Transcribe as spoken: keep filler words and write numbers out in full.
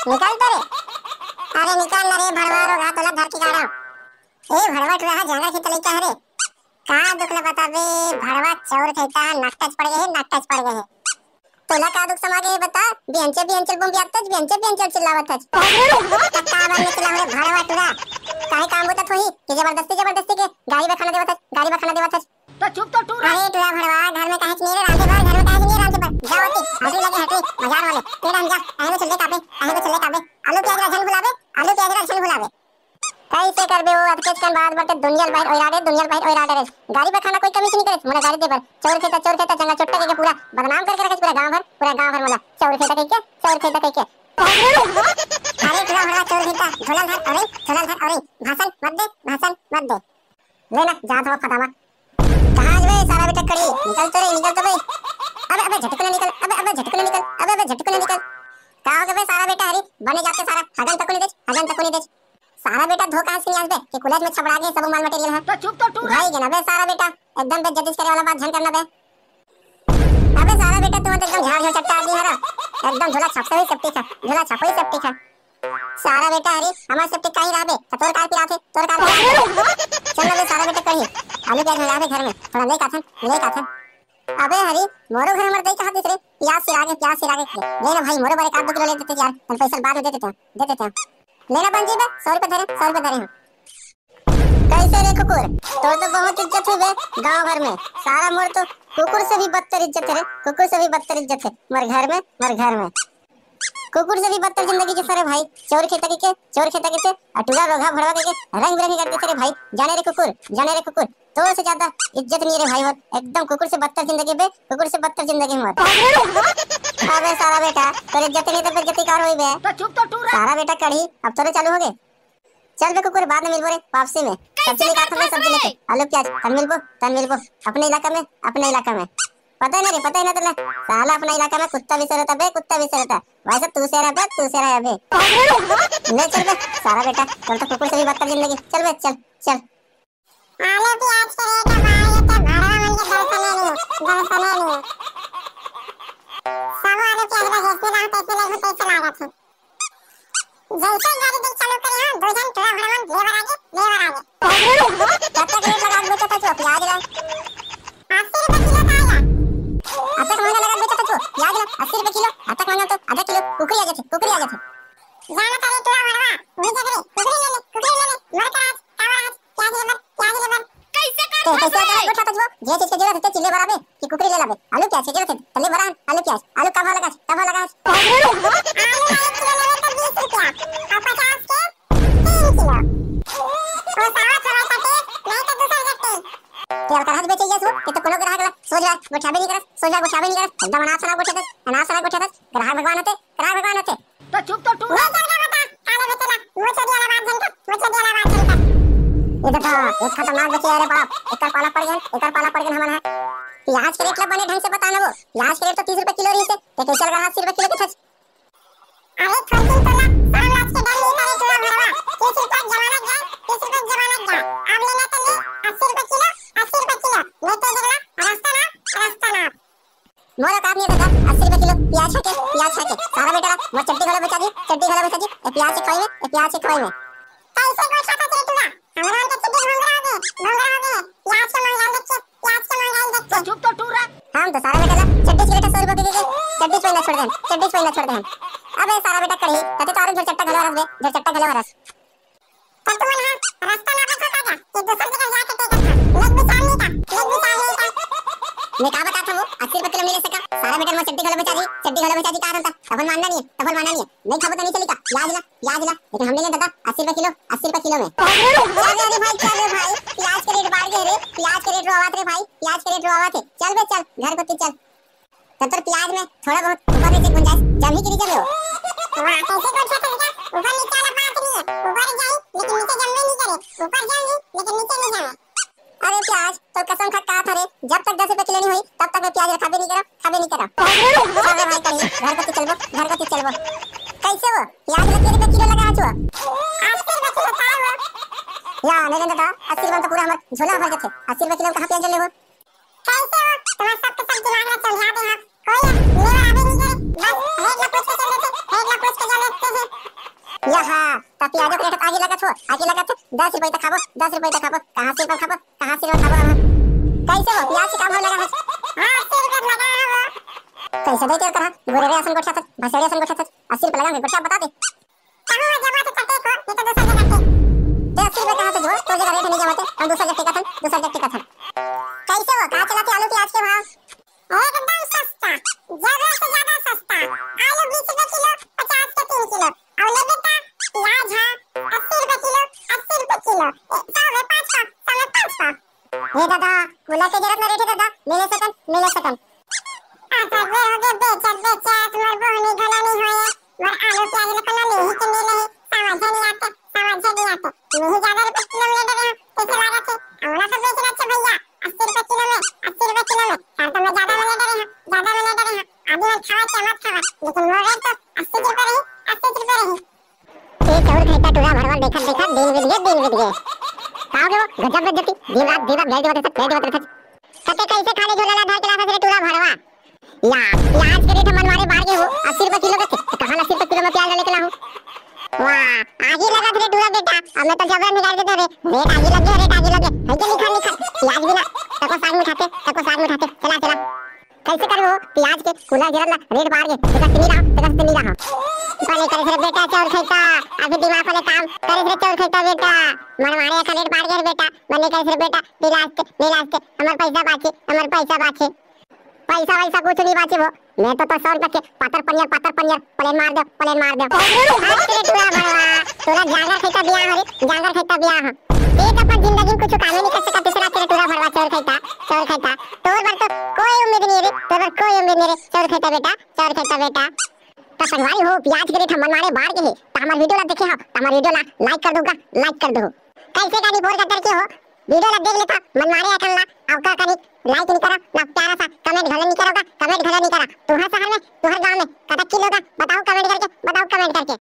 निकल तो रे। अरे निकल ना रे भड़वा रोगहा, तोला धर के गाड़ा। ए भड़वा टुरा हा, जांगर खेत लइका हरे। का दुख ल बताबे, भड़वा चौर खेता नाक टच पड़ गए हे, नाक टच पड़ गए हे। तोला का दुख समा गए हे बता, बियंचे बियंचे बम बियात हच, बियंचे बियंचे चिल्लावत हच। का बन में चिल्लावत रे भड़वा टुरा? काहे काम बुता थोही कि जबरदस्ती जबरदस्ती के गाड़ी बखाना देवत हच, गाड़ी बखाना देवत हच। तो चुप तो टूरा। अरे टुरा भड़वा, घर में काहे नहीं रे रांधे बर, घर में काहे नहीं रांधे बर? जा ओती, हटरी लगे हटरी, बाजार वाले। तेरा हम जा, आए में छल्ले काबे, आए में छल्ले काबे। आलू प्याज राजन भुलावे, आलू प्याज राजन भुलावे। कैसे करबे वो अतकेच कन बात बरते दुनिया ल बाहिर ओइराडे, दुनिया ल बाहिर ओइराडे रे। गाड़ी बखाना कोई कमी नहीं करे, मोला गाड़ी दे बर। चौर खेता, चौर खेता, जंगल चोट्टा के पूरा बदनाम करके रखे पूरा गांव भर, पूरा गांव भर मोला। चौर खेता कह के, चौर खेता कह के। अरे टुरा भड़वा चौर खेता, झोला धर, अरे झोला धर, अरे भाषण मत दे, भाषण मत दे। ले ना, जात हो फटामा। कहाँ आज बे सारा बेटा कड़ी? निकल तो रे, निकल तो बे। अबे, अबे झटकने निकल, अबे, अबे झटकने निकल, अबे, अबे झटकने निकल। का हो गया बे सारा बेटा हरी? बने जाके सारा हगन तक नहीं देच, हगन तक नहीं देच। सारा बेटा धोखा है सियास बे, कि कुलेज में छबड़ा गए सब माल मटेरियल है। तो चुप तो टूरा। भाई के ना बे सारा बेटा, एकदम बेइज्जती करे वाला बात झन करना बे। अबे सारा बेटा, तुम तो एकदम झाड़ झोल चट्टा आदमी हरा। एकदम झोला छाप से भी सेफ्टी था, झोला छाप ही सेफ्टी था। सारा बेटा हरी, हमार सेफ्टी कहीं रहबे, तो तोर कार पिराथे, तोर कार पिराथे। चल ना बे सारा बेटा कहीं, आलू प्याज मंगाबे घर में, थोड़ा ले काथन, ले काथन। अबे हरी, मोरो घर हमर दई कहा दिस रे, प्याज सिरागे, प्याज सिरागे। ले ना भाई, मोरो बर एक आध दो किलो ले देते यार, हम पैसा बाद में दे देते हैं, दे देते हैं। ले ना बन जी बे, सौ रुपये धरे, सौ रुपये धरे हैं। कैसे रे कुकुर, तोर तो बहुत इज्जत है बे गांव भर में। सारा मोर तो कुकुर से भी बदतर इज्जत है रे, कुकुर से भी बदतर इज्जत है मोर घर में, मोर घर में। कुकुर से भी बदतर जिंदगी के सारे भाई, चोर खेता के, के चोर खेता के, के अटूरा रोगहा भड़वा के, के रंग बिरंग कर देते रे भाई। जाने रे कुकुर, जाने रे कुकुर, तोर से ज्यादा इज्जत नहीं रे भाई मोर। एकदम कुकुर से बदतर जिंदगी बे, कुकुर से बदतर जिंदगी मोर। अबे सारा बेटा, तोर इज्जत नहीं तो बेइज्जती कार होई बे। तो चुप तो टूरा। सारा बेटा कढ़ी, अब तोरे चालू हो गए। चल बे कुकुर, बाद में मिलबो रे वापसी में। सब्जी लेके आता मैं, सब्जी लेके। आलू प्याज, तन मिलबो, तन मिलबो। अपने इलाका में, अपने इलाका में। पता है ना रे, पता है ना तेरे? साला अपना इलाका में कुत्ता भी रहता बे, कुत्ता भी रहता। वैसे तू से रहता, तू से रहा बे। ले चल बे, सारा बेटा, चल तो कुकुर से भी बदतर जिंदगी। चल बे, चल, चल। आलू प्याज के रेट भाई, ये तो भड़वा मन के दर्शने नहीं, दर्शने नहीं। सब आलू प्याज का जैसे रहा, तैसे लगभग तैसे लागत है। जैसे गाड़ी देख चालू करे हो, दो जन टूरा भड़वा ले बर आगे, ले बर आगे। कब तक रेट लगा के बेचत हच प्याज ला? अस्सी रुपए किलो का आया। अतक महंगा लगा के बेचत हच प्याज ला, अस्सी रुपए किलो, अतक महंगा तो आधा किलो कुकरी आ जाथे, कुकरी आ जाथे। जाना करे टूरा भड़वा, वही जगह रे, कुकरी ले ले, कुकरी ले ले, मर कर आज, काबर आज, प्याज ले बर, प्याज ले बर। कैसे तो कैसे करत हच वो? जे चीज के जरूरत है, चिल्ले बराबे कि कुकरी ले लाबे। आलू प्याज के जरूरत है, तले बरा आलू प्याज। आलू का भाव लगा, का भाव लगा? आलू एक किलो लेबे तो बीस रुपया और पचास के तीन किलो। वो सावा चला सके, नहीं तो दूसर जगह। तेल का हाथ बेचे ये सो, ये तो कोनो ग्राहक ला सोझा गोठाबे नहीं करस, सोझा गोठाबे नहीं करस। एकदम अनाप शनाप गोठे दस, अनाप शनाप गोठे दस। ग्राहक भगवान होते, ग्राहक भगवान होते। तो चुप तो टूरा। नहीं चल रहा बता, काले बेटे ला, वो चोरी वाला बात झन कर, वो चोरी वाला बात झन कर। ये देखो, एक खतरनाक बेचे अरे बाप, एकर पाला पड़ गए, एकर पाला पड़ गए हमन है। प्याज के रेट ला बने ढंग से बता ना वो, प्याज के रेट तो तीस रुपए किलो रही से, ते कैसे लगा अस्सी रुपए किलो के थच? अरे थोड़ी दिन तोला, शर्म लाज के डर नहीं करे टूरा भड़वा, तीस रुपए जमाना गया, तीस रुपए जमाना गया, अब लेना तो ले, अस्सी रुपए किलो, अस्सी रुपए किलो, नहीं तो देखला, रास्ता ना, रास्ता ना। मोर औकात नहीं है दादा, अस्सी रुपए किलो प्याज है के, प्याज है के। सारा बेटा ला, मोर चड्डी घलो बेचा दी, चड्डी घलो बेचा दी, ए प्याज के खवाई में, ए प्याज के खवाई में। कैसे गोठा था तेरे टूरा? हमरा तो चड्डी घोंघरा हो गए, घोंघरा हो गए। प्याज के महंगाई देख के, प्याज के महंगाई देख के। चुप तो टूरा। हम तो सारा बेटा ला, चड्डी से बेटा सौ रुपए के, के, चड्डी से ना छोड़ दे हम, चड्डी से ना छोड़ दे हम। अबे सारा बेटा कढ़ी, तते तो आरो झरचट्टा घलो हरस बे, झरचट्टा घलो हरस। त तुमन ह रास्ता नापत हो का? ये दूसर जगह जाके तय करथा। लेक विचार नहीं था, लेक विचार नहीं था। मैं का बतात हूँ, अस्सी रुपए किलो मिले सका। सारा बेटा में चड्डी घलो बेचा दी, चड्डी घलो बेचा दी, का रहता? तब मानना नहीं है, तब मानना नहीं है। नहीं खाबो तो नहीं चली का? प्याज ला, प्याज ला। लेकिन हमने नहीं दादा, अस्सी रुपए किलो, अस्सी रुपए किलो में। अरे, अरे भाई, चल रे भाई, प्याज के रेट बढ़ गए रे, प्याज के रेट रोवात रे भाई, प्याज के रेट रोवात है। चल बे, चल, घर को चल। तब तोर प्याज में थोड़ा बहुत ऊपर नीचे गुंजाइश जमही कि नहीं जमे हो? वाह, कैसे गोठा था बेटा? ऊपर नीचे वाला बात नहीं है। ऊपर जाई, लेकिन नीचे जमबे नहीं करे। ऊपर जाई, लेकिन नीचे नहीं जावे। अरे प्याज, तो कसम खा कहा था रे, जब तक दस रुपए किलो नहीं हुई, तब तक मैं प्याज खाबे नहीं करा, खाबे नहीं करा। चल रे भाई, कहीं घर को चलबो, घर को चलबो। कैसे हो? प्याज ला के रुपए किलो लगा है छुआ? अस्सी रुपए किलो का है वो? या, नहीं लेंगे तो अस्सी रुपए में तो पूरा हमारा झोला भर जाते। अस्सी रुपए किलो में कहाँ प्याज ले हो? कैसे हो? तुम्हारा सबके सब दिमाग में चंधिया दे हो। कोई लेबर आवे नहीं करे, बस रेट ला पूछ के चल देते, रेट ला पूछ के चल देते हैं। त प्याजो के रेट आगी लगत हो, आगी लगत हो। दस रुपये तक खाबो, दस रुपये तक खाबो। कहाँ सिर पर खाबो, कहाँ सिर पर खाबो हम? कैसे हो, प्याज के का भाव लगा है? हाँ, अस्सी रुपये लगा है वो। कैसे देते हो कहा? गोरे रे असन गोठिया था, भसड़े असन गोठिया था। अस्सी रुपये लगा है, गोठिया बता दे। कहाँ जमा तो करते को, ये तो दूसरा जगह के। ते अस्सी रुपये कहाँ से जो? तो जगह रेट नहीं जमाते, हम दूसरा जगह टिकट है, दूसरा जगह टिकट है। कैसे हो, कहाँ चलाते आलू प्याज के भाव? एकदम सस्ता, जरूरत से ज्यादा सस्ता। आलू बीस रुपए किलो, पचास के तीन किलो। और ले बेटा, प्याज है अस्सी रुपए किलो, अस्सी रुपए किलो। ए, सौ में पाँच पाव, सौ में पाँच पाव। ए दादा, बोला के जरूरत ना रेट है दादा, मिले सकन, मिले सकन। आ, सर, वे हो गए बेचत, बेचत, मोर बोहनी घला नहीं होए, मोर आलू प्याज लकला नहीं के मिले है, समझ नहीं आते, समझ नहीं आते। नहीं ज्यादा रुपए किलो में ले रहे हैं, कैसे लागत है? हमरा तो बेच रहा है भैया, अस्सी रुपए किलो में, अस्सी रुपए किलो में। सर तो मैं ज्यादा में ले रहे हैं, ज्यादा में ले रहे हैं। अभी मैं खावा चाहे मत खावा, लेकिन मोर रेट तो अस्सी रुपए रही, अस्सी रुपए रही। ए चाउर खैता टूरा भरवा देखत देखत दिन बीत गए, दिन बीत गए। का हो गए वो? गजब बेइज्जती। दिन रात, दिन रात भेज देवत रहत, भेज देवत रहत। कते कैसे खाली झोला ला धर के लाखा रे टूरा भरवा? या, प्याज के रेट मन मारे बाढ़ गए हो, अस्सी रुपए किलो के, तो कहाँ अस्सी रुपए किलो में प्याज लेके लाहूँ? वाह, आगी लगत रे टूरा बेटा, अब मैं तो जबरन निकाल के दे रे, रेट आगी लग गए, रेट आगी लग गए, है के लिखा लिखा, प्याज बिना, तको साग में खाते, तको साग में खाते, चला, चला। कैसे करबो प्याज के कूला गिरल ला रेट बाढ़ गे, तेकर से नी रहा, तेकर से नी रहा। बने करे रे बेटा चाउर खैता, अभी दिमाग वाले काम करे रे चाउर खैता बेटा। मन मारे का रेट बाढ़ गे रे बेटा, बने करे रे बेटा, मिलास्ते, मिलास्ते, हमर पैसा बाचे, हमर पैसा बाचे। पैसा वैसा कुछ नहीं बाचे वो, मैं तो, तो सौ रुपया के पातर पनियर, पातर पनियर, प्लेन मार दो, प्लेन मार दो। अरे टूरा भरवा, तोरा जांगर खैता बिया हरे, जांगर खैता बिया ह। ते तो अपन जिंदगी में कुछ कामे नहीं कर सकत, तीसरा तेरे टूरा भरवा चाउर खैता, चाउर खैता। तोर बर तो कोई उम्मीद नहीं रे, तोर बर कोई उम्मीद नहीं रे, चाउर खैता बेटा, चाउर खैता बेटा। तो संगवारी हो, प्याज के रेट हमन मारे बाढ़ गे हे, तो हमर वीडियो ला देखे हो, तो हमर वीडियो ला लाइक कर दो गा, लाइक कर दो। कैसे गाड़ी बोर कतर के हो, वीडियो ला देख लेता, मन मारे अकन ला, अउ का करी, लाइक नहीं करा, ना प्यारा सा कमेंट घलो नहीं करा, कमेंट घलो नहीं करा। तुहर शहर में, तुहर गांव में कतक किलो गा, बताओ कमेंट करके, बताओ कमेंट करके।